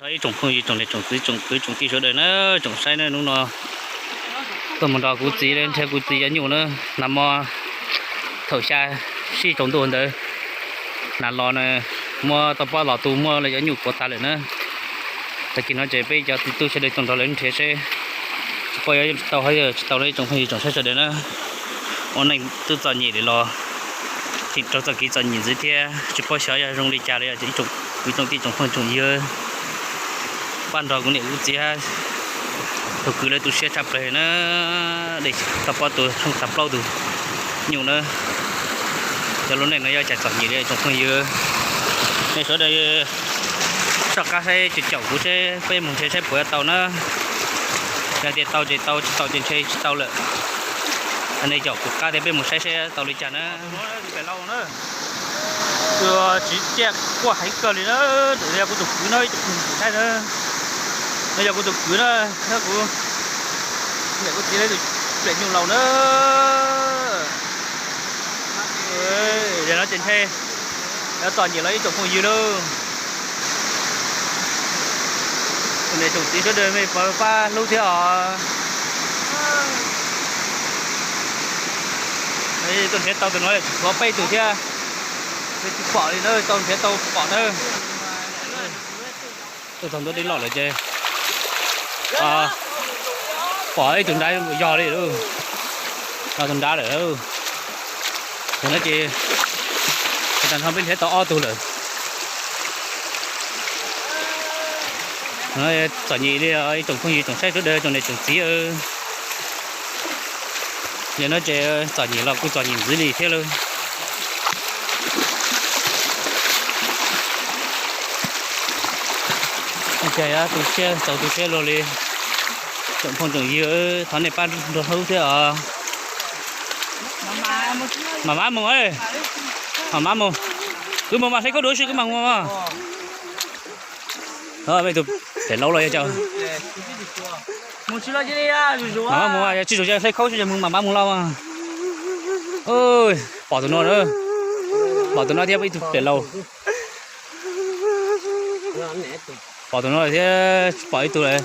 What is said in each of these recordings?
Ib tsoom phooj ywg tsoom niam tsoom txiv tsoom kwv tsoom tij sawv daws na, tsoom saib na, hnub no tuaj mus nrog kuv txiv nrhiav kuv txiv cov nyuj na. Nag hmo thaum xya sij tsaus ntuj ntawd, nas los na, muab tau pob los tu muab lawv cov nyuj kuav tas lawm na. Tag kis no ces peb cov txiv tub sawv daws tuaj nrog lawv nrhiav seb tsis paub yuav tau hov tsis tau na, ib tsoom phooj ywg tsoom saib sawv daws na. Ua neej twb txom nyem lawm los thim rau txoj kev txom nyem ntxiv thiab, tsis paub xyov yog zoo li cas los yog ib tsoom kwv tsoom tij tsoom phooj tsoom ywg pab nrog kuv niam kuv txiv thaum kwv lawv tu siab tshaj plaws na, de tau pob tu tshooj tag plaub tus nyuj na. Cov lub neej no yog cas txom nyem li tsoom phooj ywg. Nej sawv daws soj qab saib caum kuv seb peb mus nrhiav saib puas yuav tau na. Yog tias tau ces tau, tsis tau ces ntshe tsis tau lawm. Nej caum kuv qab thiab peb mus saib saib tau li cas na. Tus tsis ciaj quaj heev kawg li na, yog kuv tus kwv no, ib tug kwv tus saib na. No yog kuv tus kwv na, kuv niam kuv txiv lawv tus pem nyuj laus na. Yog no ces ntshe yuav txom nyem los ib tsoom phooj ywg lauj. Tsoom niam tsoom txiv sawv daws mej pab hlub thiab os. Tuaj nrhiav tau tus no tsis tshuav peb tug thiab, tsis pom li na, tau nrhiav tau pom na. Tuaj txog ntua dej loj lawm ces pom ib tug nrad yog li lauj, yog tus nrad lawm. Yog no ces tag nrho peb nrhiav tau ob tug lawm. Txom nyem li ib tsoom phooj ywg tsoom saib sawv daws tsoom niam tsoom txiv. Yog no ces txom nyem los kuj txom nyem ntxiv li thiab lauj. Cas tu siab txaus tu siab luaj li. Tsoom phooj tsoom ywg, thov nej pab nrog hlub thiab os. Mam mab mus, mam mab mus. Wb mus mas hleb khaub dua si wb mam mus. Mej tus pem laus los yog cas. Mam mab mus, yog tsis zoo hleb khaub si mus mam mab mus lauj. Pom tus no, pom tus no thiab ib tug pem laus. Pom tus no thiab tsis pom ib tug lawm.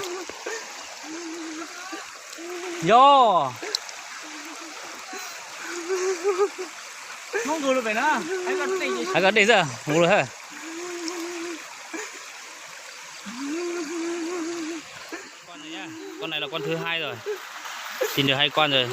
Yog hais koj dej xwb mus lawm. Con này là con thứ hai rồi. Tìm được hai con rồi.